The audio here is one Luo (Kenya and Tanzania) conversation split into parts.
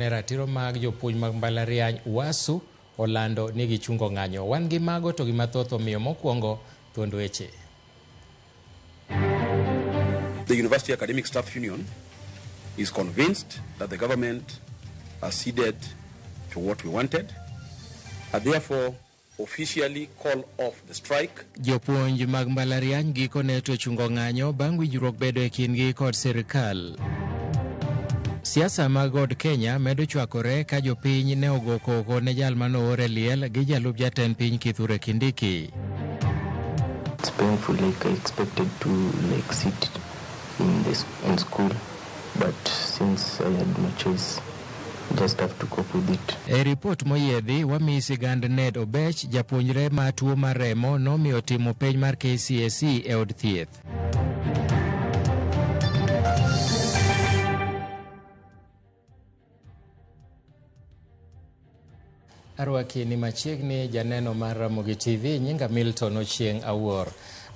Ne ratiro mag jopuonj mag mbalariany UASU olando ni gichungo ng'anyo. Wan gi mago to gi mathoth omiyo mokwongo thuond weche. The University Academic Staff Union is convinced that the government acceded to what we wanted and therefore officially call off the strike. Jopuonj mag mbalariany gikone to ochungo ng'anyo bang' winjruok bedo e kindgi kod sirkal. Siasa mag od Kenya medo chwakore ka jopiny ne ogo koko ne jal mane oor e liel gi jalup jatend piny Kithure Kindiki. It's painful, like I expected to like sit in this in school, but since I had no choice, just have to cope with it. E ripot moyiedhi, wamiyi sigand Ned Obech, japuonjre ma tuo mar remo nomiyo timo penj mar KCSE e od thieth. Arwaki ni machiegni janeno mar Ramogi TV, nyinga Milton Ochieng' Awuor.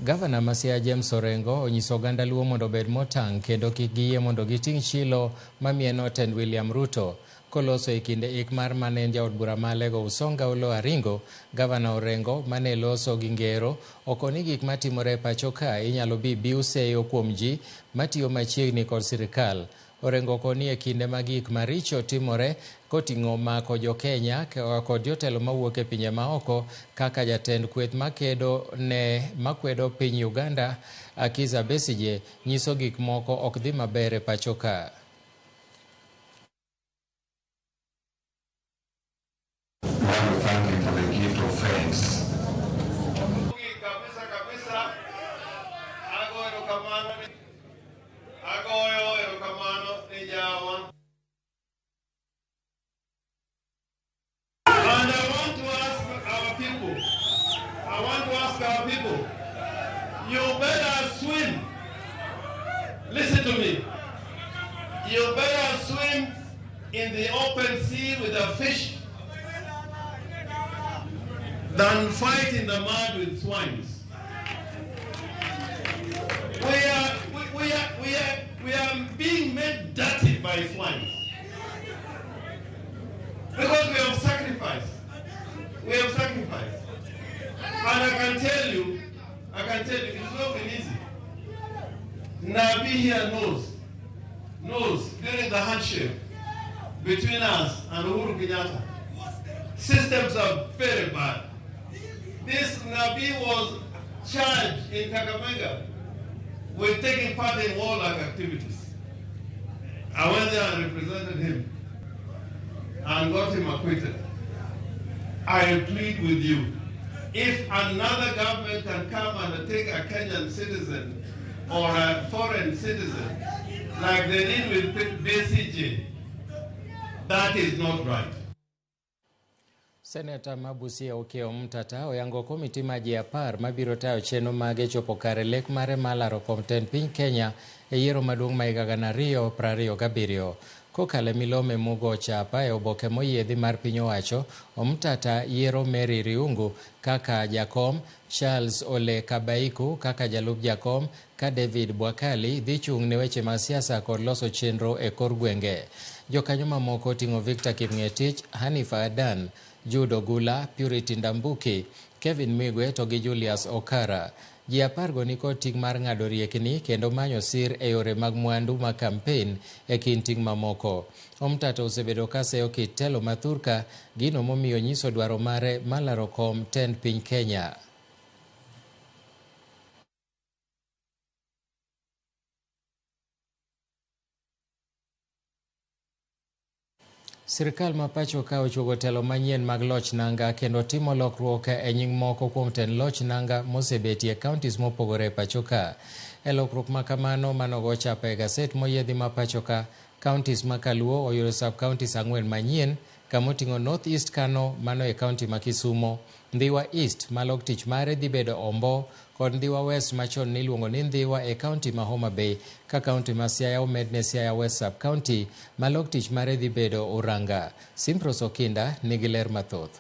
Gavana ma Siaya James Orengo onyiso oganda Luo mondo obed motang' kendo kik giyie mondo giting' chilo mamieno tend William Ruto. Koloso e kinde ik mar mane en jaod bura ma Alego Usonga Oloo Aringo, Gavana Orengo mane loso gi ngero okoni gik matimore e pacho ka inyalo bi biw seyo kuom ji matiyo machiegni kod sirikal. Orengo koni e kinde ma gik maricho timore koting'o mako jo Kenya kod jotelo mawuok e pinje maoko kaka jatend kweth makedo ne makwedo piny Uganda Kizza Besigye nyiso gik moko ok dhi maber e pacho ka. Want to thank you for the gift of friends. Kabisa kabisa, agoyo erokamano ni agoyo erokamano ni jawa. And I want to ask our people, I want to ask our people, you better swim. Listen to me. You better swim in the open sea with a fish than fight in the mud with swines. We are being made dirty by swines. Because we have sacrificed. We have sacrificed. And I can tell you, it's not been easy. Nabi here knows during the handshake between us and Uhuru Kenyatta, systems are very bad. This Nabi was charged in Kakamega with taking part in warlike activities. I went there and represented him and got him acquitted. I plead with you, if another government can come and take a Kenyan citizen or a foreign citizen, like they did with Besigye, that is not right. Seneta ma Busia Okiya Omtatah oyango komiti ma ji 10 mabiro tayo chenro mage chopo kare lek mare mar laro kom tend piny Kenya e yiero maduong' ma higa 2027. Kokalo e milome mogo chapa e oboke moyiedhi mar piny owacho, Omtatah yiero Mary Riungu kaka jakom, Charles Ole Kabaiku kaka jalup jakom, ka David Bwakali dhi chung' ne weche mag siasa kod loso chenro e kor gwenge. Jokanyo mamoko oting'o Victor Kipng'etich, Hanifa Adan, Jude Ogula, Purity Ndambuki, Kevin Migwe to gi Julius Okara. Ji 10 go nikod ting' mar ng'ado riekni kendo manyo sir e yore mag mwandu mag kampen e kind ting' mamoko. Omtatah osebedo ka seyo kit telo mathurka gino momiyo nyiso dwaro mare mar laro kom tend piny Kenya. Sirkal ma pacho ka ochuogo telo manyien mag loch nanga kendo timo lokruok e nying moko kuom tend loch nanga mosebetie e counties mopogore e pacho ka. E lokruok ma kamano manogo chapa e gaset moyiedhi ma pacho ka, counties ma Kaluo oyudo sub counties 4 manyien kamoting'o North East Kano mano e county ma Kisumo, Ndhiwa East ma lok tich mare dhi bedo Ombo kod Ndhiwa West machon niluongo ni Ndhiwa e county ma Homa Bay ka county ma Siaya omedne Siaya West sub county ma lok tich mare dhi bedo Uranga. Simpros Okinda nigi ler mathoth.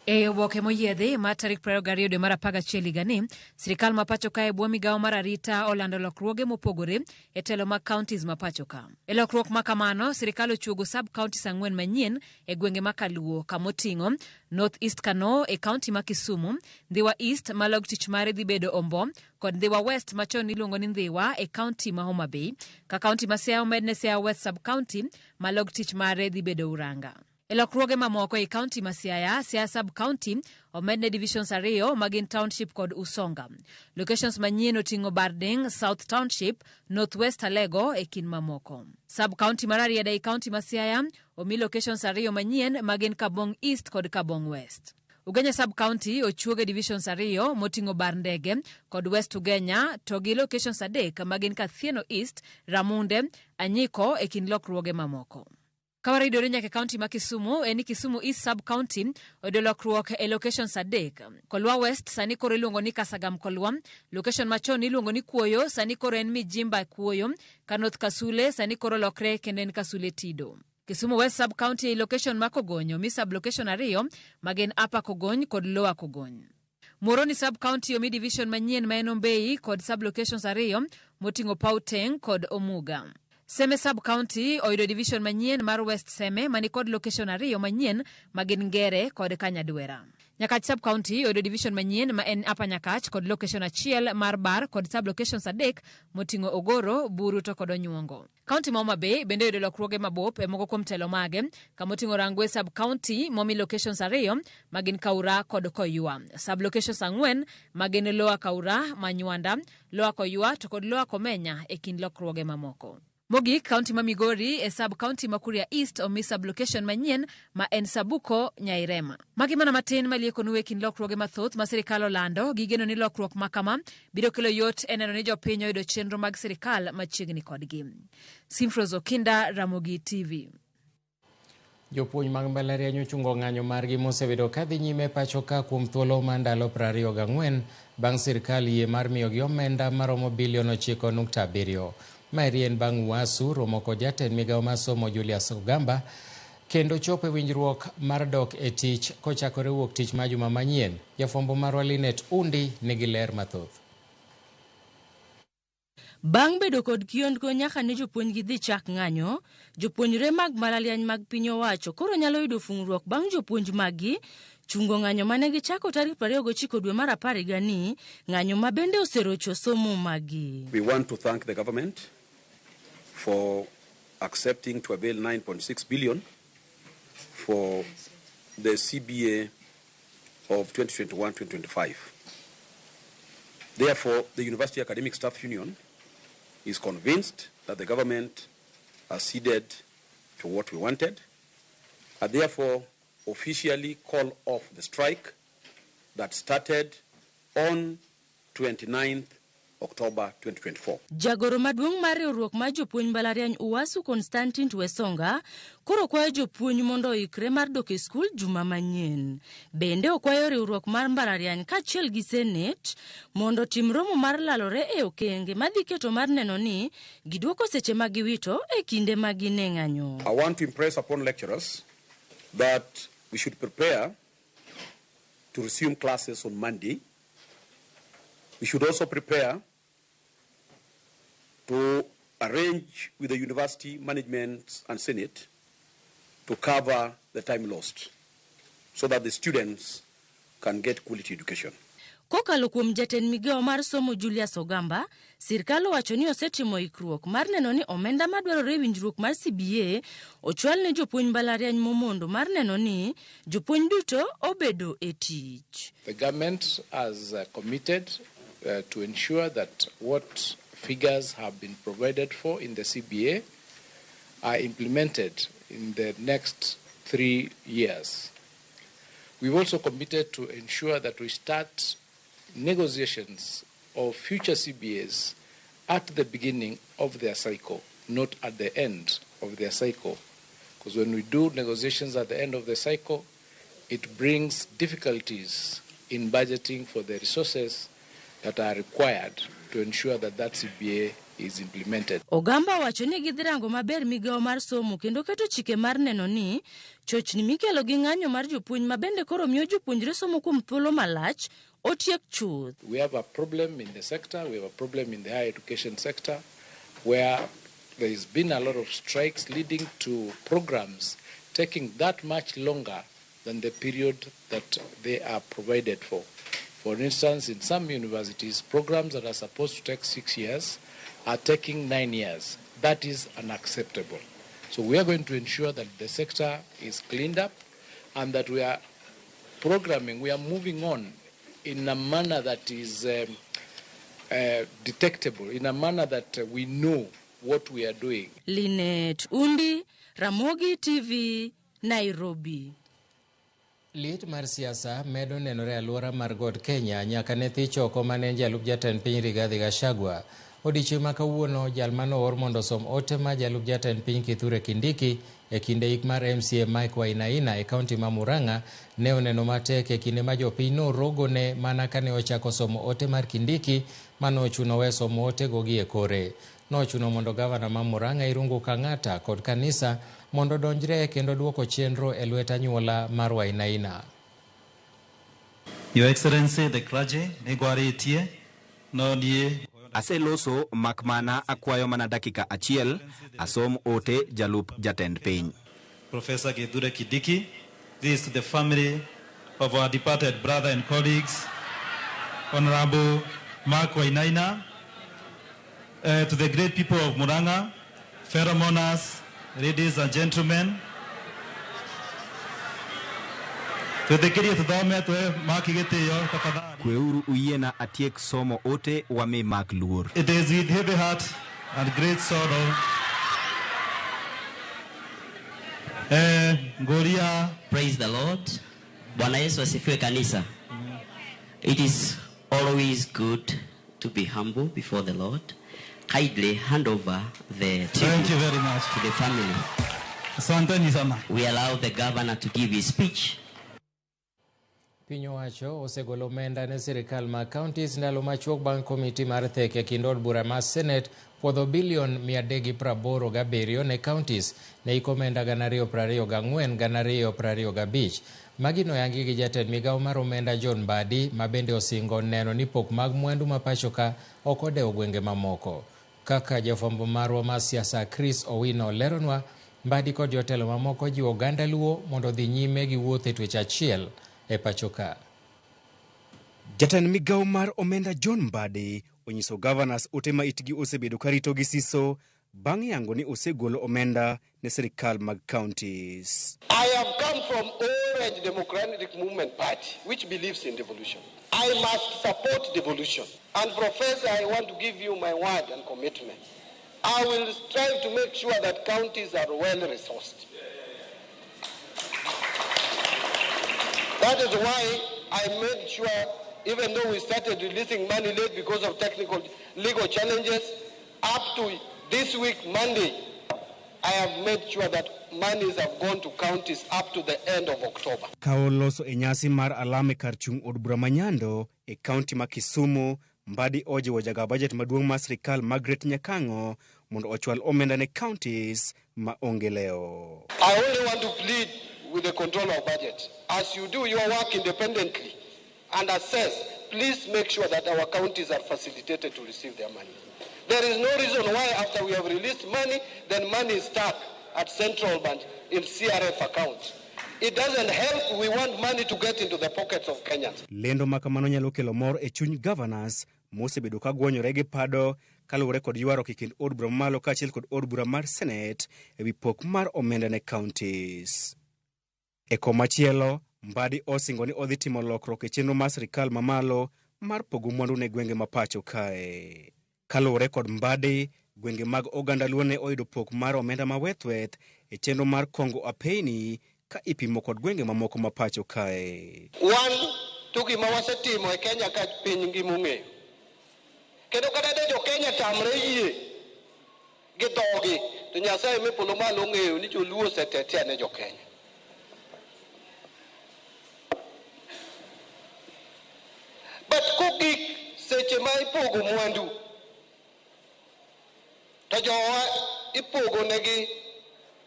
E oboke moyiedhi mar tarik 22 dwe mar 11 higani, sirkal ma pacho ka e bwo migawo mar arita olando lokruoge mopogore e telo mag counties ma pacho ka. E lokruok ma kamano, sirkal ochuogo sub counties ang'wen manyien e gwenge ma Kaluo kamoting'o North East Kano e county ma Kisumu, Ndhiwa East ma log tich mare dhi bedo Ombo, kod Ndhiwa West machon iluongo ni Ndhiwa e county ma Homa Bay, ka county ma Siaya omedne Siaya West sub county ma log tich mare dhi bedo Uranga. E lokruoge mamoko e county ma Siaya, Siaya sub county omedne divisions ariyo magin Township kod Usonga. Locations manyien oting'o Barding, South Township, North West Alego e kind mamoko. Sub county mar Rarieda e county ma Siaya omi locations ariyo manyien magin Kabong East kod Kabong West. Ugenya sub county ochuoge divisions ariyo moting'o Bar Ndege kod West Ugenya to gi locations adek magin Kathieno East, Ramunde, Anyiko e kind lokruoge mamoko. Ka waridore nyaka e county ma Kisumu, en ni Kisumu East sub county oyudo lokruok e locations adek. Kolwa West sani koro iluongo ni Kasagam Kolwa, location machon iluongo ni Kuoyo sani koro en Mijimba Kuoyo, ka North Kasule sani koro lokre kendo en Kasule Tido. Kisumu West sub county e location ma Kogony omi sub location ariyo magin Upper Kogony kod Lower Kogony. Muhoroni sub county omi division manyien ma en Ombei kod sub locations ariyo moting'o Pauteng kod Omuga. Seme sub county oyudo division manyien mar West Seme mani kod location ariyo manyien magin Ngere kod Kanyadwera. Nyakach sub county oyudo division manyien ma en Upper Nyakach kod location achiel mar Bar kod sub locations adek moting'o Ogoro, Buru to kod Onyuongo. County ma Homa Bay bende oyudo lokruoge mabup e moko kuom telo mage kamoting'o Rangwe sub county momi locations ariyo magin Kaura kod Koywa. Sub locations ang'wen magin Lower Kaura, Manywanda, Lower Koywa to kod Lower Komenya e kind lokruoge mamoko. Mogik, county ma Migori e sub county ma Kuria East omi sub location manyien ma en Sabuko Nyairema. Magi mana matin maliekonu e kind lokruoge mathoth ma sirkal olando, gigeno ni lokruok ma kama biro kelo yot e neno ni jopiny oyudo chenro mag sirkal machiegni kodgi. Simfros Okinda, Ramogi TV. Jopuonj mag mbalariany ochungo ng'anyo margi mosebedo kadhi nyime pacho ka kuom thuolo mar ndalo 24 bang' sirkal yie mar miyogi omenda maromo bilion 9.7. Maeri en bang' UASU romo kod jatend migawo mar somo Julius Ogamba kendo chopo e winjruok mar dok e tich kochakore wuok tich ma juma manyien. Jafwambo marwa Linet Undi nigi ler mathoth. Bang' bedo kod kiondko nyaka ne jopuonjgi dhi chak ng'anyo, jopuonjre mag mbalariany mag piny owacho koro nyalo yudo fung'ruok bang' jopuonj maggi chungo ng'anyo mane gichako tarik 29 dwe mar 10 higani, ng'anyo ma bende oserocho somo maggi. We want to thank the government for accepting to avail 9.6 billion for the CBA of 2021-2025. Therefore, the University Academic Staff Union is convinced that the government acceded to what we wanted, and therefore officially call off the strike that started on 29th October 2024. Jagoro maduong' mar riwruok mar jopuonj mbalariany UASU Constantine Wesonga koro kwayo jopuonj mondo oikre mar dok e skul juma manyien. Bende okwayo riwruok mar mbalariany kaachiel gi Senate mondo otim romo mar lalore e okenge madhi keto mar neno ni giduoko seche ma giwito e kinde ma gin e ng'anyo. I want to impress upon lecturers that we should prepare to resume classes on Monday. We should also prepare to arrange with the university management and Senate to cover the time lost so that the students can get quality education. Kokalo kuom jatend migawo mar somo Julius Ogamba, sirkal owacho ni osetimo ikruok mar neno ni omenda madwarore e winjruok mar CBA ochwal ne jopuonj mbalariany momondo mar neno ni jopuonj duto obedo e tich. The government has committed to ensure that what figures have been provided for in the CBA are implemented in the next 3 years. We've also committed to ensure that we start negotiations of future CBAs at the beginning of their cycle, not at the end of their cycle. Because when we do negotiations at the end of the cycle, it brings difficulties in budgeting for the resources that are required to ensure that that CBA is implemented. Ogamba owacho ni gidhi rango maber migawo mar somo kendo keto chike mar neno ni chochni mikelo gi ng'anyo mar jopuonj ma bende koro miyo jopuonjre somo kuom thuolo malach otiek chuth. We have a problem in the sector, we have a problem in the higher education sector, where there has been a lot of strikes leading to programs taking that much longer than the period that they are provided for. For instance, in some universities, programs that are supposed to take 6 years are taking 9 years. That is unacceptable. So we are going to ensure that the sector is cleaned up and that we are programming, we are moving on in a manner that is detectable, in a manner that we know what we are doing. Linet Undi, Ramogi TV, Nairobi. Liet mar siasa medo nenore e alwora mar God Kenya nyaka ne thich oko mane en jalup jatend piny Rigathi Gachagua. Odiechieng' ma kawuono jal mane oor mondo osom ote ma jalup jatend piny Kithure Kindiki e kinde ik mar MCA Mike Wainaina e kaunti ma Murang'a ne oneno matek e kinde ma jopiny norogone mana kane ochako somo ote mar Kindiki mane ochuno we somo otego gi e kore. Nochuno mondo gavana ma Murang'a Irungu Kang'ata kod kanisa mondo donjre kendo duoko chenro e lwet anyuola mar Wainaina. Your Excellency, the clergy, nigwaritie, no nie. Aseloso mak mana akwayo mana dakika achiel asom ote jalup jatend piny. Professor Kithure Kindiki, this is to the family of our departed brother and colleagues, Honorable Mark Wainaina, to the great people of Murang'a, fellow mourners, ladies and gentlemen. Kweuru uyiena atiek somo ote wami Mark luor. It is with heavy heart and great sorrow. Ngoria. Praise the Lord. Bwana Yesu asifiwe kanisa. It is always good to be humble before the Lord. Kindly hand over the Thank you very much to the family. Asanteni sana. We allow the governor to give his speech. Piny owacho osegolo omenda ne sirikal mag counties ndalo machuok bang' komiti mar thek e kind od bura mar Senate puodho bilion 387 ne counties ne iko omenda 2024 2025. Magi noyangi gi jatend migawo mar omenda John Mbadi ma bende osingo neno ni pok mag mwandu ma pacho ka ok odewo gwenge mamoko. Kaka jafwambo marwa mar siasa Chris Owino leronwa, Mbadi kod jotelo mamoko jiwo oganda Luo mondo odhi nyime gi wuoth e twech achiel e pacho ka. Jatend migawo mar omenda John Mbadi onyiso governors ote ma itgi osebedo karito gi siso bang' yango ni osegolo omenda ne sirikal mag counties. I have come from Orange Democratic Movement Party, which believes in devolution. I must support devolution. And Professor, I want to give you my word and commitment. I will strive to make sure that counties are well resourced. That is why I made sure, even though we started releasing money late because of technical legal challenges, up to this week, Monday, I have made sure that monies have gone to counties up to the end of October. Ka oloso e nyasi mar alam e kar chung' od bura ma Nyando e kaunti ma Kisumu, Mbadi ojiwo jaga budget maduong' mar sirikal Margaret Nyakang'o mondo ochwal omenda ne counties ma onge lewo. I only want to plead with the controller of budget. As you do your work independently and assess, please make sure that our counties are facilitated to receive their money. There is no reason why after we have released money, then money is stuck at central bank in CRF account. It doesn't help. We want money to get into the pockets of Kenyans. Lendo ma kamano nyalo kelo mor e chuny governors mosebedo ka gwonyore gi pado kaluwore kod ywaruok e kind od bura mamalo kaachiel kod od bura mar Senate ewi pok mar omenda ne counties. E komachielo, Mbadi osingo ni odhi timo lokruok e chenro mar sirikal mamalo mar pogo mwandu ne gwenge ma pacho kae. Kaluwore kod Mbadi, gwenge mag oganda Luo ne oyudo pok mar omenda mawethweth e chenro mar Kongo Apeni ka ipimo kod gwenge mamoko ma pacho kae. Wan to gima wasetimo e Kenya ka piny ngima ong'eyo. Kendo kata de jo Kenya tamre yie gi dhogi, to Nyasaye me polo malo ong'eyo ni joluo osetetea ne jo Kenya. But kogik seche ma ipogo mwandu, To jowa ipogo negi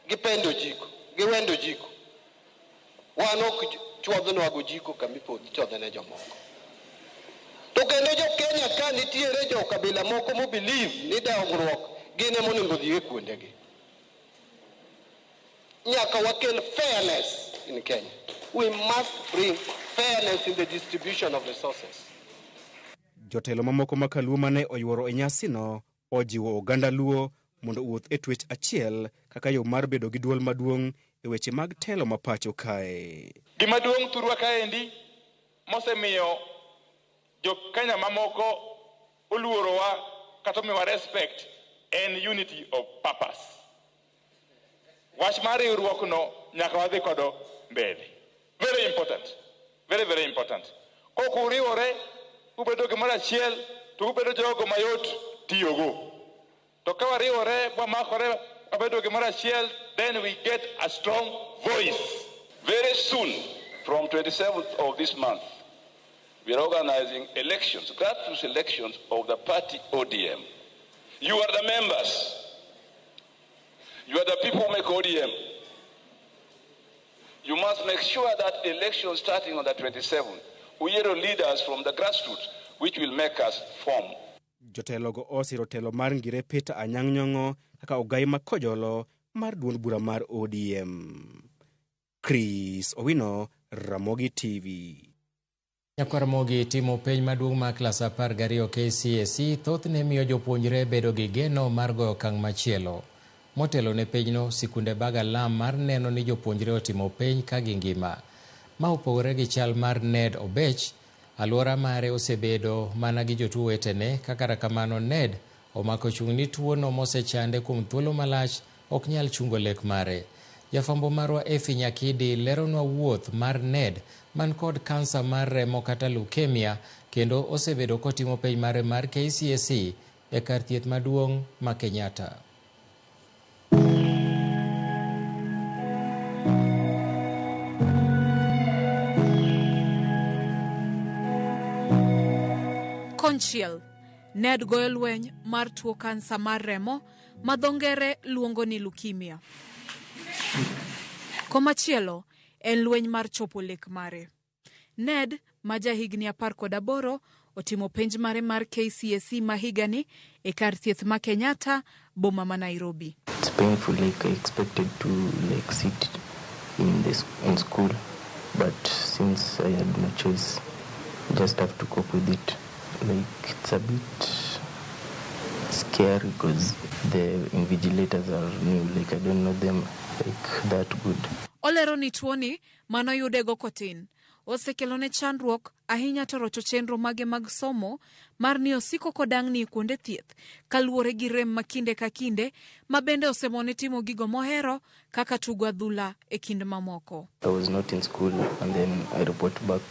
gi pendo jiko, gi wendo jiko. Wan ok chuodhnwa gojiko kama ichodho ne jomoko. To kendo jo Kenya ka nitiere jo kabila moko mo believe ni dongruok gin ema onego odhi e kuondegi. Nyaka wakel fairness in Kenya. We must bring fairness in the distribution of resources. Jotelo mamoko ma Kaluo mane oyuoro e nyasino ojiwo oganda Luo mondo owuoth e twech achiel kaka yo mar bedo gi duol maduong' e weche mag telo ma pacho kae. Gima duong' thurwa kaendi mosemiyo jo Kenya mamoko oluorowa kata omiyowa respect en unity of purpose. Wach mar riwruokno nyaka wadhi kodo mbele. Very important. Very, very important. Kok uriwore, ubedo gimoro achiel, to ubedo jogo mayot tiyogo. To ka wariwore, wamakore, wabedo gimoro achiel, then we get a strong voice. Very soon, from 27th of this month, we are organizing elections, grassroots elections of the party ODM. You are the members. You are the people who make ODM. You must make sure that elections starting on the 27th, we are leaders from the grassroots, which will make us form. Jotelogo osiro telo mar Ngire Peter Anyang' Nyong'o kaka ogai ma kojolo mar duond bura mar ODM. Chris Owino, Ramogi TV. Nyakwar Ramogi timo penj maduong' mar klas 12 KCSE thothne miyo jopuonjre bedo gi geno mar goyo okang' machielo. Motelo ne penjno, sikunde bago alam mar neno ni jopuonjre otimo penj ka gingima. Ma opogore gi chal mar Ned Obech, alwora mare osebedo mana gi jotuo wetene, kata kamano Ned omako chung' ni tuono mosechande kuom thuolo malach ok nyal chungo lek mare. Jafwambo marwa Effie Nyakidi leronwa wuoth mar Ned man kod kansa mar remo kata leukemia kendo osebedo kotimo penj mare mar KCSE e kar thieth maduong' ma Kenyatta. Konchiel, Ned goyo lweny mar tuo kansa mar remo ma dho ngere luongo ni leukemia. Komachielo, en lweny mar chopo lek mare. Ned, ma jahigni 18, otimo penj mare mar KCSE ma higani e kar thieth ma Kenyatta, boma ma Nairobi. It's painful, like I expected to like sit in school, but since I had no choice, just have to cope with it. Like it's a bit scary because the invigilators are new, like I don't know them like that good. Olero ni tuoni manoyudego kotin osekelone chandruok ahinya to rocho chenro mage mag somo mar ni osiko kodang'ni kuonde thieth kaluwore gi rem ma kinde ka kinde ma bende osemone timo gigo mohero kaka tugo adhula e kind mamoko. I was not in school and then I report back,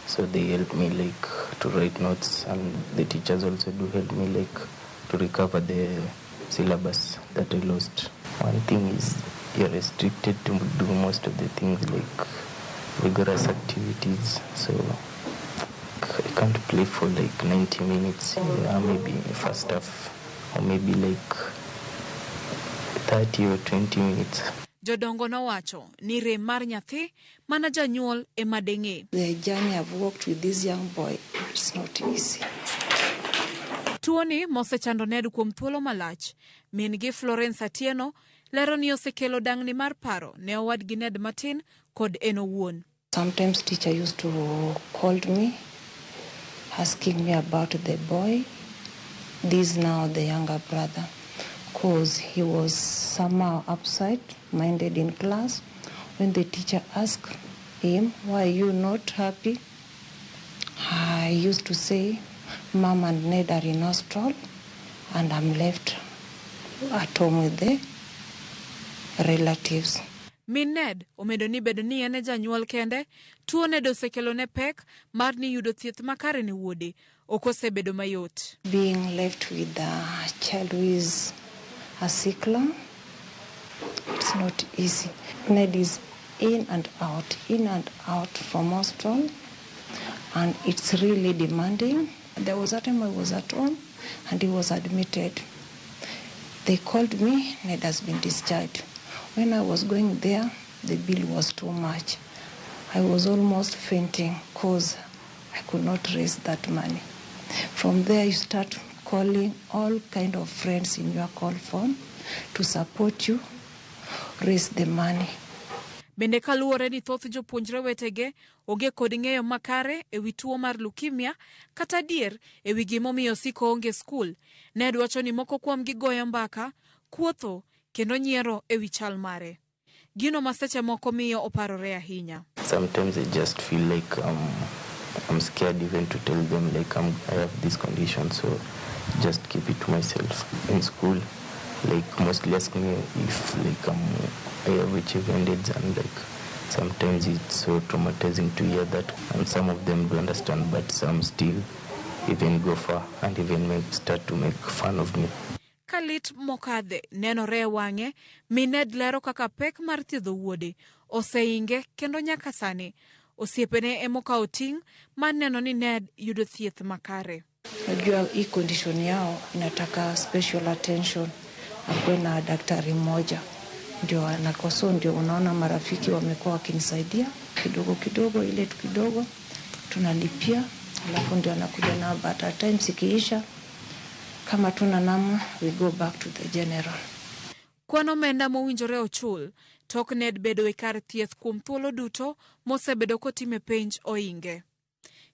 so they helped me like to write notes, and the teachers also do help me like to recover the syllabus that I lost. One thing is you're restricted to do most of the things like vigorous activities, so I can't play for like 90 minutes, yeah, maybe first half or maybe like 30 or 20 minutes. Jodongo nowacho ni rem mar nyathi mana janyuol ema deng'e. The journey I've walked with this young boy, it's not easy. Tuoni mosechando Ned kuom thuolo malach, min gi Florence Atieno lero ni osekelo dang'ni mar paro ne owadgi Ned matin kod en owuon. Sometimes teacher used to call me, asking me about the boy, this now the younger brother, because he was somehow upside minded in class. When the teacher asked him, why are you not happy? I used to say, Mom and Ned are in hospital and I'm left at home with the relatives. Min Ned omedo ni bedo ni en e janyuol kende, tuo Ned osekelone pek mar ni yudo thieth makare ne wuode ok osebedo mayot. Being left with a child who is a sickler, it's not easy. Ned is in and out from hospital, and it's really demanding. There was a time I was at home and he was admitted. They called me, Ned has been discharged. When I was going there, the bill was too much. I was almost fainting because I could not raise that money. From there, you start calling all kind of friends in your call phone to support you, raise the money. Bende kaluwore ni thoth jopuonjre wetege onge kod ng'eyo makare e wi tuo mar leukemia kata adier e wi gimomiyo siko onge skul, Ned wacho ni moko kuomgi goyo mbaka, kuotho kendo nyiero e wi chal mare. Gino ma seche moko miyo oparore ahinya. Sometimes I just feel like I'm scared even to tell them like I have this condition, so just keep it to myself. In school, like mostly ask me if like I have HIV and AIDS, and like sometimes it's so traumatizing to hear that, and some of them do understand, but some still even go far and even start to make fun of me. Ka lit mokadhe nenore e wang'e, mi Ned lero kaka pek mar thiedho wuode oseinge kendo nyaka sani osiepene emokawo ting' mar neno ni Ned yudo thieth makare. Najua hii condition yao inataka special attention, akuwe na daktari mmoja ndio anakoso, ndio unaona marafiki wamekuwa wakinisaidia kidogo kidogo, ile tu kidogo tunalipia, alafu ndio anakuja na, but at times ikiisha kama tuna namna we go back to the general. Kwan omenda mowinjore ochul, tok Ned bedo e kar thieth kuom thuolo duto mosebedo kotime penj oinge.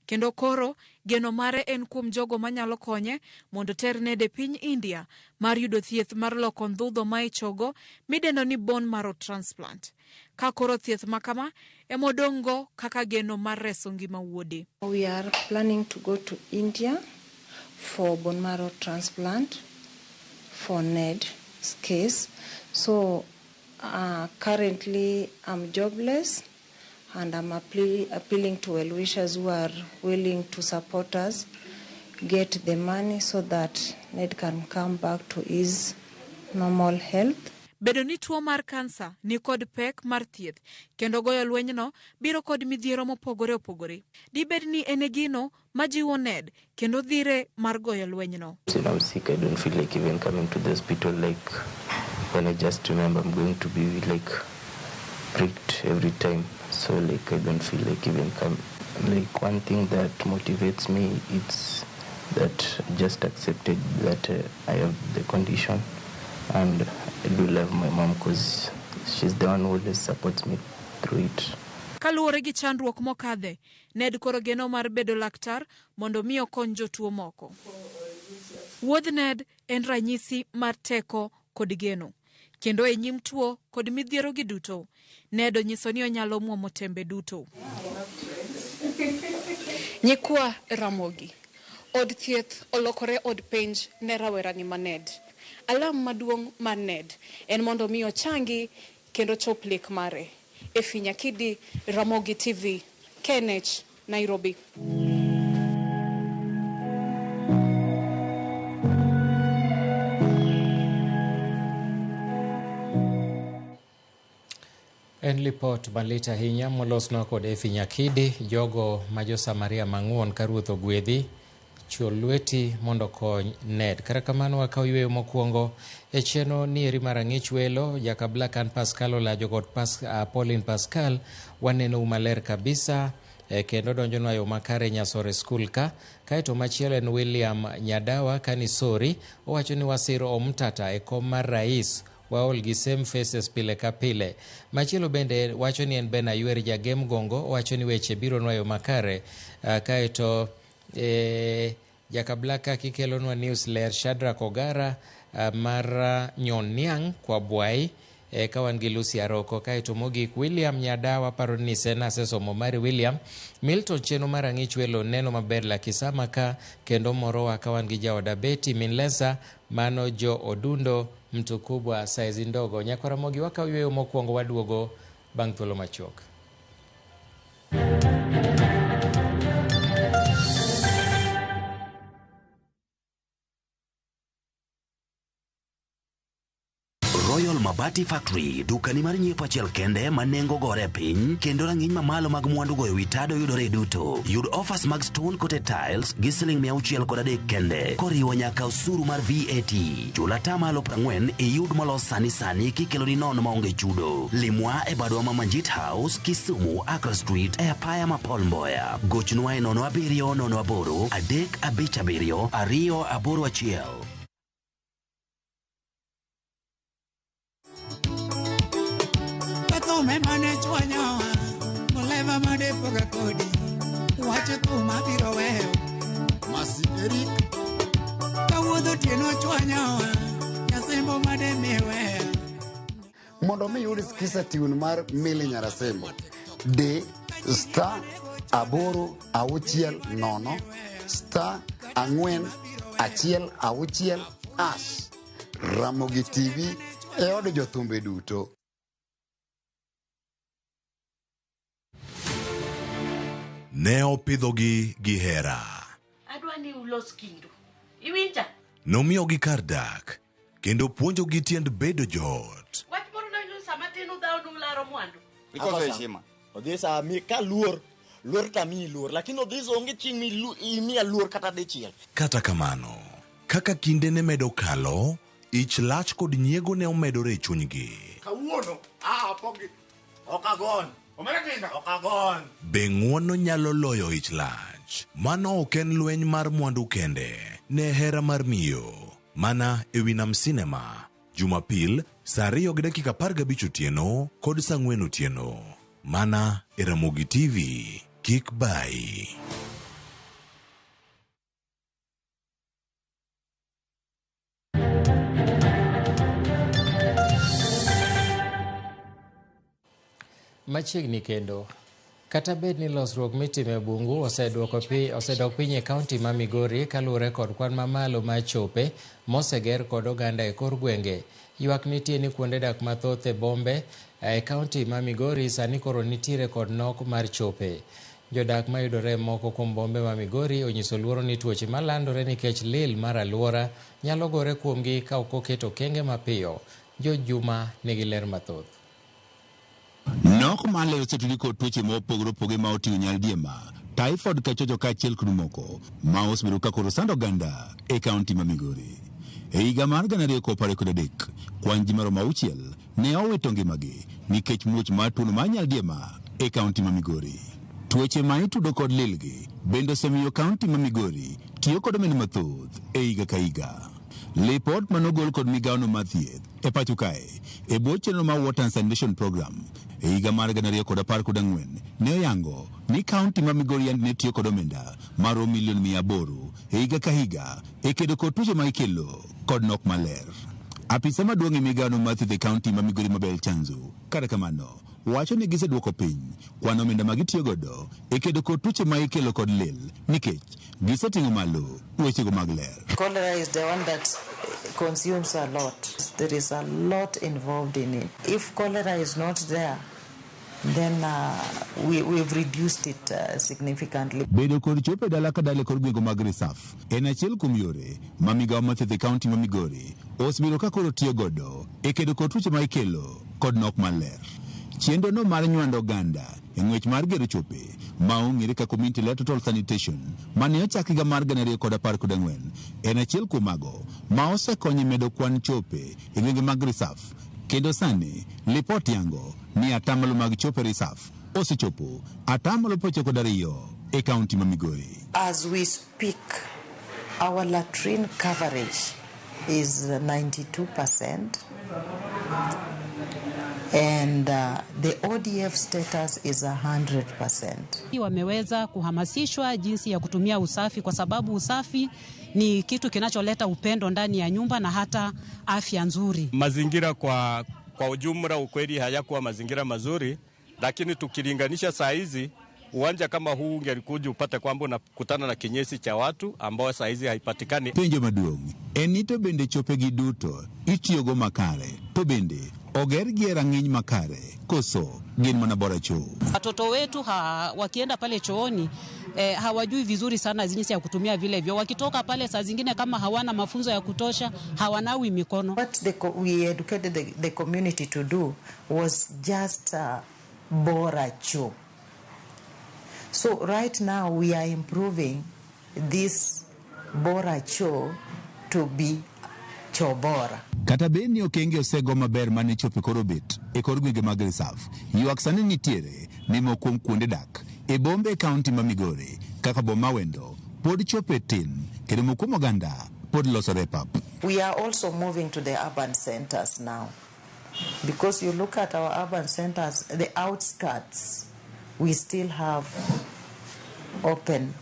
Kendo koro geno mare en kuom jogo manyalo konye mondo ter Ned e piny India mar yudo thieth mar loko ndhudho ma ichogo midendo ni bone marrow transplant. Ka koro thieth makama emodong'go kaka geno mar reso ngima wuode. We are planning to go to India for bone marrow transplant for Ned's case. So currently I'm jobless and I'm appealing to well-wishers who are willing to support us, get the money so that Ned can come back to his normal health. Bedo ni tuo mar kansa ni kod pek mar thieth kendo goyo lwenyno biro kod midhiero mopogore opogore. Dibed ni en e gino majiwo Ned kendo dhire mar goyo lwenyno. When I'm sick, I don't feel like even coming to the hospital. Like when I just remember I'm going to be like pricked every time. So like I don't feel like even come. Like one thing that motivates me, it's that I just accepted that I have the condition, and I do love my mom because she's the one who always supports me through it. Kaluwore gi chandruok mokadhe, Ned koro geno mar bedo laktar mondo mi okony jotuo moko. Wuodh Ned en ranyisi mar teko kod geno, kendo e nyim tuo kod midhiero gi duto, Ned onyiso ni onyalo muomo tembe duto. Nyikwa Ramogi, od thieth olokore od penj ne rawerani ma Ned. Alam maduong' mar Ned en mondo mi ochangi kendo chop lek mare. Efi Nyakidi, Ramogi TV, KNH, Nairobi. En lipot malit ahinya molosnwa kod Efi Nyakidi, jogo ma jo-Samaria mang'won ka Ruoth ogwedhi, chwo lweti mondo okony Ned. Kata kamano wakaw yweyo mokwongo e chenro nieri mar ang'ich welo, Jakabla kan Pascal Olajo kod Pauline Pascal, wanenou maler kabisa kendo donjonwa yo makare Nyasore School ka. Kaeto machielo en William Nyadawa Kanisori, owacho ni wasiro Omtata e kom mar rais, waol gi same faces pile ka pile. Machielo bende wacho ni en Ben Aywer Jagem Gongo, owacho ni weche biro nwayo makare. Kaeto Jakablaka kikelonwa news ler Shadrack Ogara mar Nyoniang' kwa Bwai, ka wan gi Lucy Aroko. Kaeto mogik William Nyadawa paro ni sena asesomo mari William. Milton chenro mar ang'ich welo neno maber Lakisama ka kendo morowa ka wan gi jaoda Betty Minlesa mano jo Odundo mtu kubwa saizi ndogo. Nyakwaramogi wakaw yweyo mokwongo waduogo bang' thuolo machuok. Royal Mabati Factory, dukani mar nyiepo achiel kende ma nengo gore piny kendo rang'iny mamalo mag mwandu goyo wi tado yudore duto. Yud offers mag stone coated tiles gi siling 603 kende koriwo nyaka osuru mar VAT. Chul atamalo 40 iyud molos sani sani kikeloni nono maonge chudo. Limwa e badwa ma Manjit House, Kisumu, Accra Street e apaya ma Paul Mboya. Gochnwa e 07 08 357 281. Thum ema ne chwanyowa, oleva madepoga kodi, wach thum abiro weyo. Masi Eric, kawuodh otieno chwanyowa, nyasembo mademiweya. Mondo mi yud Skiza tune mar Milly Nyarasembo, D star 8 6 0 star 4 1 6 hash. Ramogi TV e od jothumbe duto. Ne opidhogi gi hera. Adwa ni ulos kindu. Iwinja? Nomiyogi kar dak kendo puonjogi tiend bedo joot. Wach moro noyudo sama tin udhawo nularo mwandu. Ikoso heshima. Odhisa ami ka luor, luor tamiyi luor, lakini Odhisa onge chieng' imiya luor kata dichiel. Kata kamano, kaka kinde ne medo kalo, ich lach kod nyiego ne omedore e chunygi. Kawuono, pogi. Ok agon. Ok agon. Be ng'uono nyalo loyo ich lach? Mano ok en lweny mar mwandu kende, ne hera mar miyo. Mana e wi Nam Cinema, Jumapil, saa 2:15 otieno kod saa 4 otieno. Mana e Ramogi TV. Kik bayi. Machiegni kendo. Kata bed ni losruok mitimo e bungu osedok piny e kaunti ma Migori kaluwore kod kwan mamalo mar chope moseger kod oganda e kor gwenge. Ywak nitie ni kuonde dak mathoth e bombe e kaunti ma Migori sani koro nitiere kod nok mar chope. Jodak mayudore moko kuom bombe ma Migori onyiso luoro ni tuoche malandore nikech lil mar alwora nyalo gore kuomgi ka ok oket okenge mapiyo. George Juma nigi ler mathoth. Nok mar ler osetudi kod tuoche mopogore opogore ma oting'o nyaldiema, typhoid kachocho kaachiel kod moko ma osebedo ka koro sando oganda e kaunti ma Migori. E higa mar 2023, kwan ji maromo 6 ne owito ngimagi nikech muoch mar tuono mar nyaldiema e kaunti ma Migori. Tuoche ma itudo kod lilgi bende osemiyo kaunti ma Migori tiyo kod omenda mathoth e higa ka higa. Lipot manogol kod migawono mar thieth e pacho kae e bwo chenro mar Water and Sanitation Program e higa mar 2014 ne oyango ni kaunti ma Migori yande ne tiyo kod omenda maromo milion 800 e higa ka higa e kedo kod tuoche ma ikelo kod nok maler. Apisa maduong' e migawono mar thieth e kaunti ma Migori Mabel Chanzu, kata kamano, wacho ni giseduoko piny kwan omenda ma gitiyo godo e kedo kod tuoche ma ikelo kod lil nikech giseting'o malo wechego mag ler. Cholera is the one that consumes a lot. There is a lot involved in it. If cholera is not there, then we've reduced it significantly. Bedo kod chopo e dala ka dala e kor gwenge mag Risaf en achiel kuom yore ma migawo mar thieth e kaunti ma Migori osebedo ka koro tiyo godo e kedo kod tuoche ma ikelo kod nok mar ler. Chenro no mar nywando oganda e ng'wech mar gero chope ma ong'ere kaka Community Led Total Sanitation mane ochak higa mar 2014 en achiel kuom mago ma osekonyo e medo kwan chope e gwenge mag Risaf kendo sani lipot yango ni atamalo mag chope Risaf osechopo atamalo 92 e kaunti ma Migori. As we speak, our latrine coverage is 92%. And the ODF status is 100%. Wameweza kuhamasishwa jinsi ya kutumia usafi kwa sababu usafi ni kitu kinacholeta upendo ndani ya nyumba na hata afya nzuri. Mazingira kwa ujumla ukweli hayakuwa mazingira mazuri, lakini tukilinganisha saa hizi uwanja kama huu ungelikuja upate kwamba unakutana na kinyesi cha watu ambao saa hizi haipatikani. Penjo maduong' en ni to bende chopegi duto itiyogo makare, to bende Ogergi e rang'iny makare koso gin mana bora choo. Watoto wetu wakienda pale chooni hawajui vizuri sana jinsi ya kutumia vile vyoo. Wakitoka pale saa zingine kama hawana mafunzo ya kutosha, hawanawi mikono. What we educated the community to do was just bora choo. So right now we are improving this bora choo to be choo bora. Kata bed ni okenge osego maber mane chopo koro bet e kor gwenge mag Reserve, ywak sani nitiere ni moko kuom kuonde dak e bombe e kaunti ma Migori kaka boma Wendo pod chope tin kendo moko kuom oganda pod losore pap. We are also moving to the urban centers now, because you look at our urban centers, the outskirts, we still have open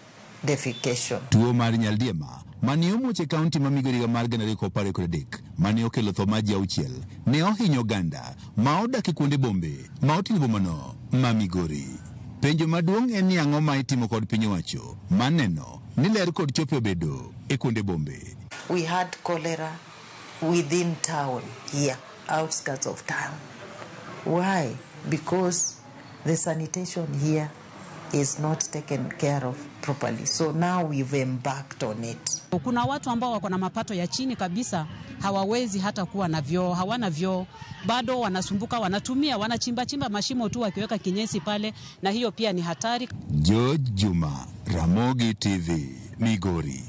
defecation. Tuo mar nyaldiema mane omuoch e kaunti ma Migori higa mar 2023 mane okelo tho mar ji 6 ne ohinyo oganda ma odak e kuonde bombe ma oting'o bomano ma Migori. Penjo maduong' en ni ang'o ma itimo kod piny owacho maneno ni ler kod chope obedo e kuonde bombe. We had cholera within town here, outskirts of town. Why? Because the sanitation here is not taken care of properly. So now we've embarked on it. Kuna watu ambao wako na mapato ya chini kabisa, hawawezi hata kuwa na vyoo, hawana vyoo, bado wanasumbuka, wanatumia, wanachimba chimba mashimo tu wakiweka kinyesi pale, na hiyo pia ni hatari. George Juma, Ramogi TV, Migori.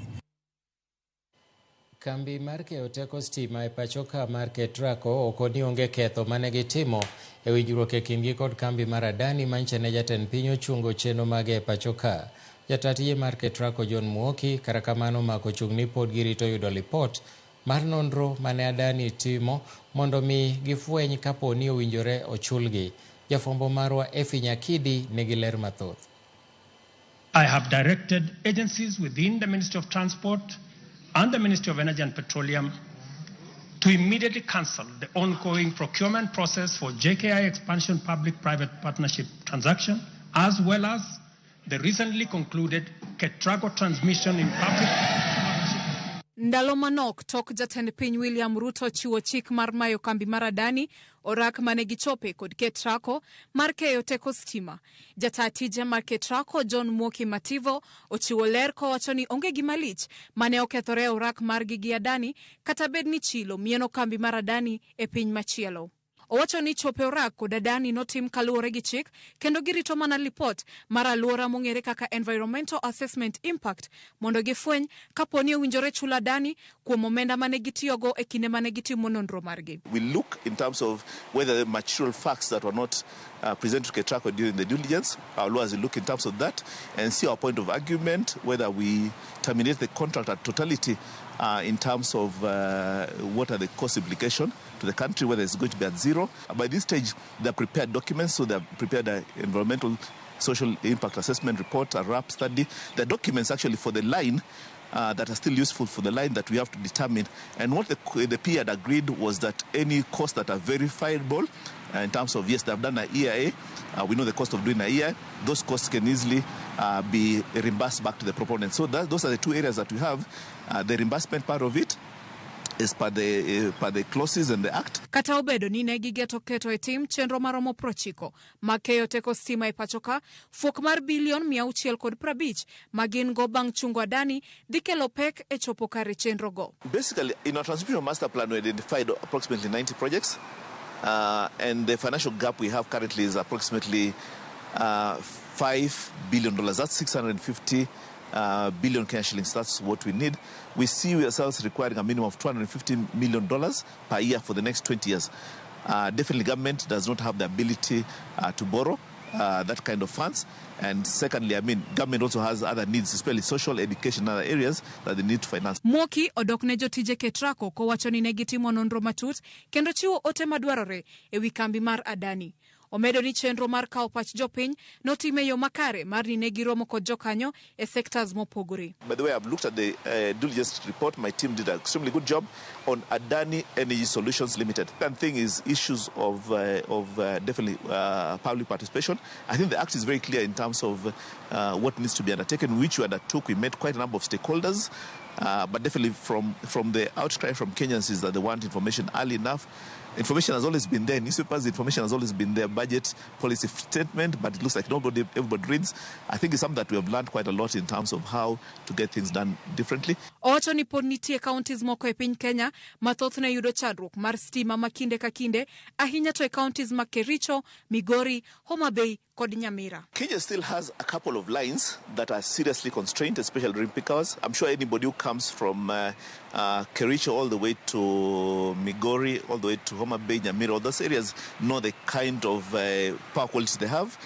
Kambi mar keyo teko stima e pacho ka mar Ketraco oko ni onge ketho mane gitimo e winjruok e kindgi kod kambi mar Adani manyicha ne jatend piny ochungo chenro mage e pacho ka. Jata tije mar Ketraco John Muoki kata kamano omako chung' ni pod girito yudo lipot mar nonro mane Adani timo mondo mi gifweny kapo ni owinjore ochulgi. Jafwambo marwa Effie Nyakidi nigi ler mathoth. I have directed agencies within the Ministry of Transport and the Ministry of Energy and Petroleum to immediately cancel the ongoing procurement process for JKI expansion public-private partnership transaction, as well as the recently concluded Ketraco transmission in public partnership. Ndalo manok tok jatend piny William Ruto chiwo chik mar mayo kambi mar Adani orak mane gichope kod Ketraco mar keyo teko stima. Jata tije mar Ketraco John Muoki Mativo ochiwo ler kowacho ni onge gima lich mane okethore orak margi gi Adani kata bed ni chilo mieno kambi mar Adani e piny machielo. Owacho ni chope orak kod Adani notim kaluwore gi chik kendo girito mana lipot mar alwora mong'ere kaka Environmental Assessment Impact mondo gifweny kapo ni owinjore chulo Adani kuom omenda mane gitiyogo e kinde mane gitimo nonro margi. We look in terms of whether the material facts that were not presented to Ketraco during the due diligence. Our lawyers will look in terms of that and see our point of argument, whether we terminate the contract at totality in terms of what are the cost implications to the country, whether it's going to be at zero. By this stage, they have prepared documents, so they have prepared an environmental social impact assessment report, a RAP study. The documents actually for the line that are still useful for the line that we have to determine. And what the P had agreed was that any costs that are verifiable, in terms of, yes, they have done an EIA, we know the cost of doing an EIA, those costs can easily be reimbursed back to the proponent. So those are the two areas that we have. The reimbursement part of it is per the clauses in the Act. Kata obedo ni ne gigeto keto e tim chenro maromo 90 mag keyo teko stima e pacho ka, fuok mar bilion 650 ma gin go bang' chungo Adani dhi kelo pek e chopo kare chenro go. Basically, in our transmission master plan, we identified approximately 90 projects, and the financial gap we have currently is approximately $5 billion. That's 650 billion Kenya shillings. That's what we need. We see ourselves requiring a minimum of $250 million per year for the next 20 years. Definitely, government does not have the ability to borrow that kind of funds. And secondly, I mean, government also has other needs, especially social, education, and other areas that they need to finance. Muoki odok ne jotije Ketraco kowacho ni ne gitimo nonro matut kendo chiwo ote madwarore e wi kambi mar Adani. Omedo ni chenro mar kawo pach jopiny notime yo makare mar ni ne giromo kod jokanyo e sectors mopogore. By the way, I've looked at the due diligence report. My team did an extremely good job on Adani Energy Solutions Limited. Second thing is issues of definitely public participation. I think the Act is very clear in terms of what needs to be undertaken, which we undertook. We met quite a number of stakeholders. But definitely from the outcry from Kenyans is that they want information early enough. Information has always been there in newspapers, information has always been there, budget policy statement, but it looks like everybody reads. I think it's something that we have learned quite a lot in terms of how to get things done differently. Owacho ni pod nitie counties moko e piny Kenya ma thothne yudo chandruok mar stima ma kinde ka kinde, ahinya to e counties mag Kericho, Migori, Homa Bay kod Nyamira. Kenya still has a couple of lines that are seriously constrained, especially during peak hours. I'm sure anybody who comes from Kericho all the way to Migori, all the way to Homa Bay, Nyamira, all those areas know the kind of power quality they have.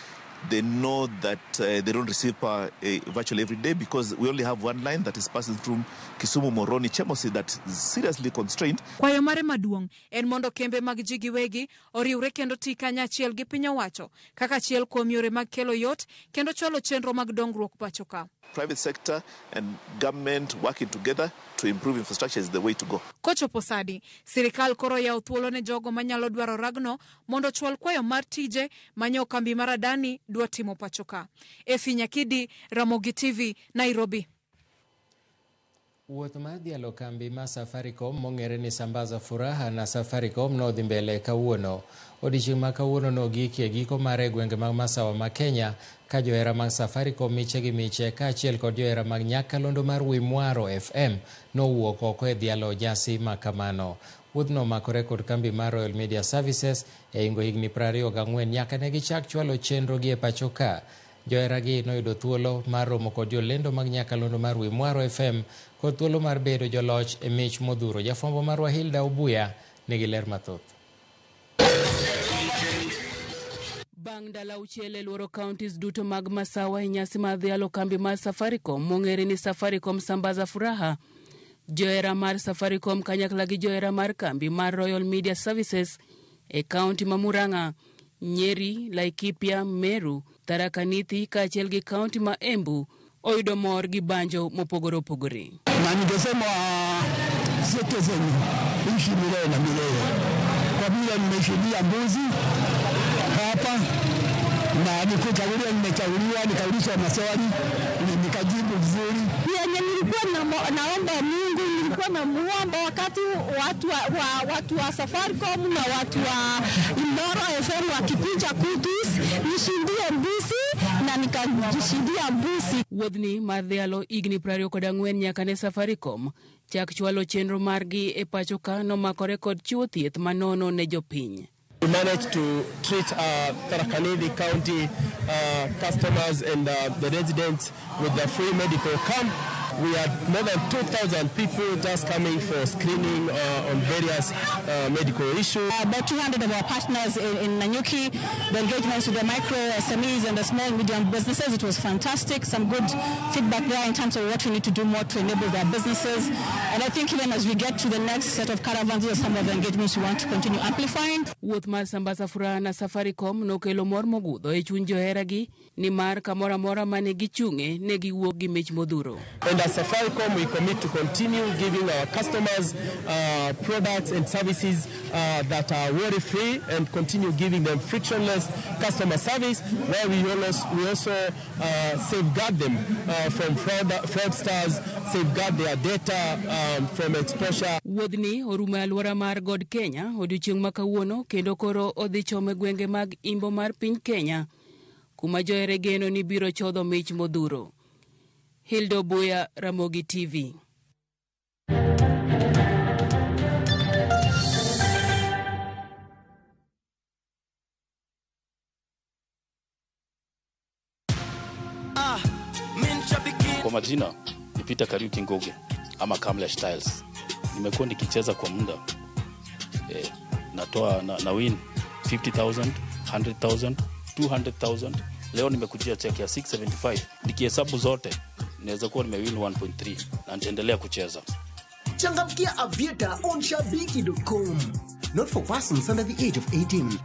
They know that they don't receive power virtually every day because we only have one line that is passing through Kisumu, Moroni, Chemosi that is seriously constrained. Kwayo mare maduong' en mondo kembe mag ji giwegi oriwre kendo ti kanyachiel gi piny owacho kaka achiel kuom yore mag kelo yot kendo chwalo chenro mag dongruok pacho ka. Private sector and government working together to improve infrastructure is the way to go. Kochopo sani, sirikal koro yawo thuolo ne jogo manyalo dwaro ragno mondo ochwal kwayo mar tije manyo kambi mar Adani dwa timo pacho ka. Efi Nyakidi, Ramogi TV, Nairobi. Wuoth mar dhialo kambi ma Safaricom mong'ere ni Sambaza Furaha na Safaricom nodhi mbele kawuono. Odiechieng' ma kawuono nogiki e giko mare e gwenge mag masawa ma Kenya ka johera mag Safaricom miche gi miche kaachiel kod johera mag nyakalondo mar Wimwaro FM nowuok oko e dhialo nyasi ma kamano. Wuodhno omakore kod kambi mar Royal Media Services e hingo higni 24 nyaka ne gichak chwalo chenro gi e pacho ka. Joheragi noyudo thuolo mar romo kod jolendo mag nyakalondo mar Wimwaro FM kod thuolo mar bedo joloch e mich modhuro. Jafwambo marwa Hilda Obuya nigi ler mathoth. Bang' ndalo auchiel e luoro counties duto mag Masawa e nyasi mar dhialo kambi mar Safaricom mong'ere ni Safaricom Sambaza Furaha, johera mar Safaricom kanyakla gi johera mar kambi mar Royal Media Services e kaunti ma Murang'a, Nyeri, Laikipia, Meru, Tharaka Nithi kaachiel gi kaunti ma Embu oyudo mor gi banjo mopogore opogore. Na ningesema Citizen ishi milele na milele, kwa vile nimeshuhudia mbuzi hapa na nikuchaguliwa, nimechaguliwa, nikaulizwa maswali nikajibu vizuri. Yenye nilikuwa naomba Mungu, nilikuwa namuomba wakati watu wa Safaricom na watu wa Imoro FM wakikuja Kudus nishindie mbuzi na nikajishindia mbuzi. Wuodhni mar dhialo higni 24 nyaka ne Safaricom chak chwalo chenro margi e pacho ka nomakore kod chiwo thieth manono ne jopiny. We managed to treat Tharaka Nithi County customers and the residents with the free medical camp. We had more than 2,000 people just coming for screening on various medical issues. About 200 of our partners in Nanyuki, the engagements with the micro SMEs and the small and medium businesses, it was fantastic. Some good feedback there in terms of what we need to do more to enable their businesses. And I think even as we get to the next set of caravans, these are some of the engagements we want to continue amplifying. Wuoth mar Sambaza Furaha na Safaricom nokelo mor mogudho e chuny joheragi nimar kamoro amora mane gichung'e ne giwuok gi mich modhuro. And as Safaricom, we commit to continue giving our customers products and services that are worry-free and continue giving them frictionless customer service, where we also safeguard them from fraudsters, safeguard their data from exposure. Wuodhni orumo e alwora mar God Kenya odiechieng' ma kawuono kendo koro odhi chome gwenge mag imbo mar piny Kenya kuma johere geno ni biro chodho mich modhuro. Hilda Obuya, Ramogi TV. Kwa majina ni Peter Kariuki Ngugi ama Kamlesh Tiles. Nimekuwa nikicheza kwa muda. Natoa na win 50,000, 100,000, 200,000. Leo nimekujia check ya 675. Nikihesabu zote naweza kuwa nimewin 1.3 na nitaendelea kucheza. Changamkia Aviator on shabiki.com. Not for persons under the age of 18.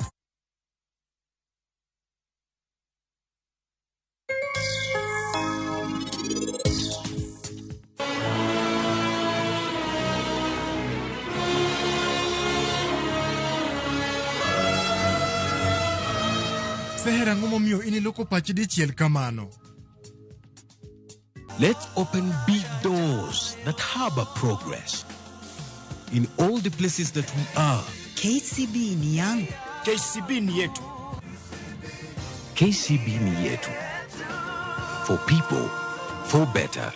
Seher ang'o momiyo in iloko pachi dichiel kamano? Let's open big doors that harbor progress. In all the places that we are, KCB ni yangu. KCB ni yetu. KCB ni yetu. For people, for better.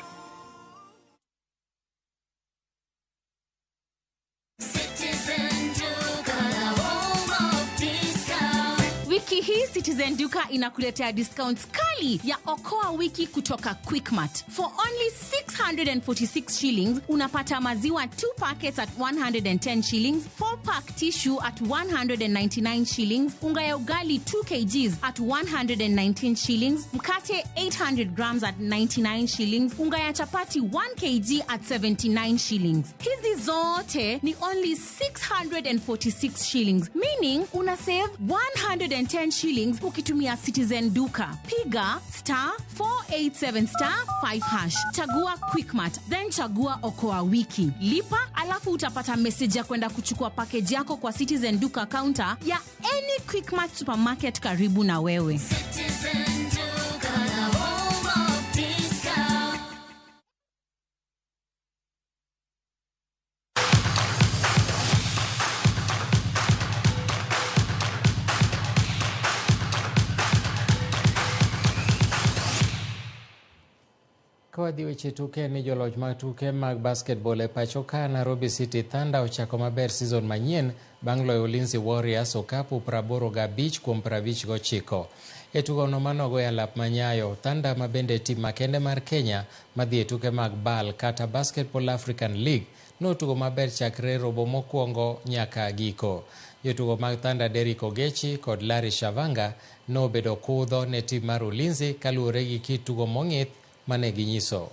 Wiki hii Citizen Duka inakuletea discounts kali ya Okoa Wiki kutoka Quickmart. For only 646 shillings unapata maziwa 2 packets at 110 shillings, 4 pack tissue at 199 shillings, unga ya ugali 2 kgs at 119 shillings, mkate 800 grams at 99 shillings, unga ya chapati 1 kg at 79 shillings. Hizi zote ni only 646 shillings, meaning una save 110 shillings ukitumia Citizen Duka. Piga star 487 star 5 hash, chagua Quickmart, then chagua Okoa Wiki, lipa, alafu utapata message ya kwenda kuchukua package yako kwa Citizen Duka counter ya any Quickmart supermarket karibu na wewe. Citizen Duka, the home of discount. Ka wadhi weche tuke ni joloch mag tuke mag basketball e pacho ka Nairobi City Thunder ochako maber season manyien bang' loyo Ulinzi Warriors okapu 85 kuom 59. E tugono manogo e alap manyayo, Thunder ma bende tim makende mar Kenya madhi e tuke mag BAL kata Basketball African League notugo maber chakre robo mokwongo nyaka giko. Jotugo mag Thunder Derrick Ogechi kod Larry Shavanga nobedo kudho ne tim mar Ulinzi kaluwore gi kit tugo mong'ith mane ginyiso.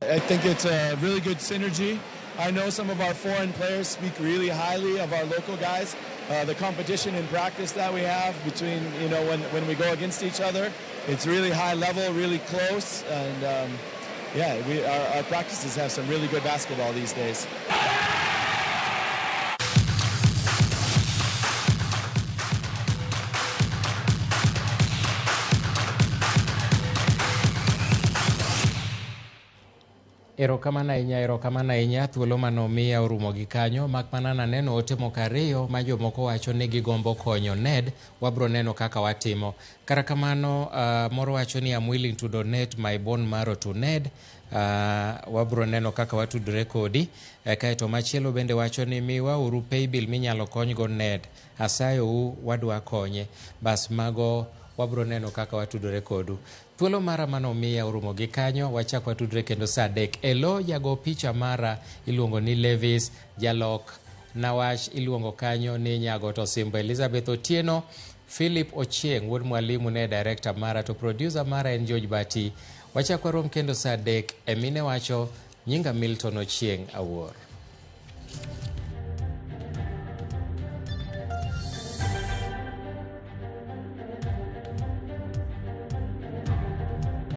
I think it's a really good synergy. I know some of our foreign players speak really highly of our local guys. The competition in practice that we have between, you know, when we go against each other, it's really high level, really close, and yeah, our practices have some really good basketball these days. Erokamano ahinya, erokamano ahinya. Thuolo manomiya orumo gi kanyo, mak mana naneno ote moko ariyo ma jomoko wacho ni gigombo konyo Ned. Wabro neno kaka watimo. Kata kamano, moro wacho ni I'm willing to donate my bone marrow to Ned. Wabro neno kaka watudore kodi. Kaeto machielo bende wacho ni miwa uru paybill minyalo konygo Ned. Asayou wadwa konye. Bas mago wabro neno kaka watudore kodu. Thuolo mara manomiya orumo gi kanyo, wachak watudre kendo saa 3. Elo jago picha mara iluongo ni Levis, jalok nawach iluongo kanyo ni Nyagoto Simba, Elizabeth Otieno, Philip Ochieng, wuod mwalimu ne director mara, to producer mara en George Bati. Wachak warom kendo saa 3. Emine wacho nyinga Milton Ochieng Awuor.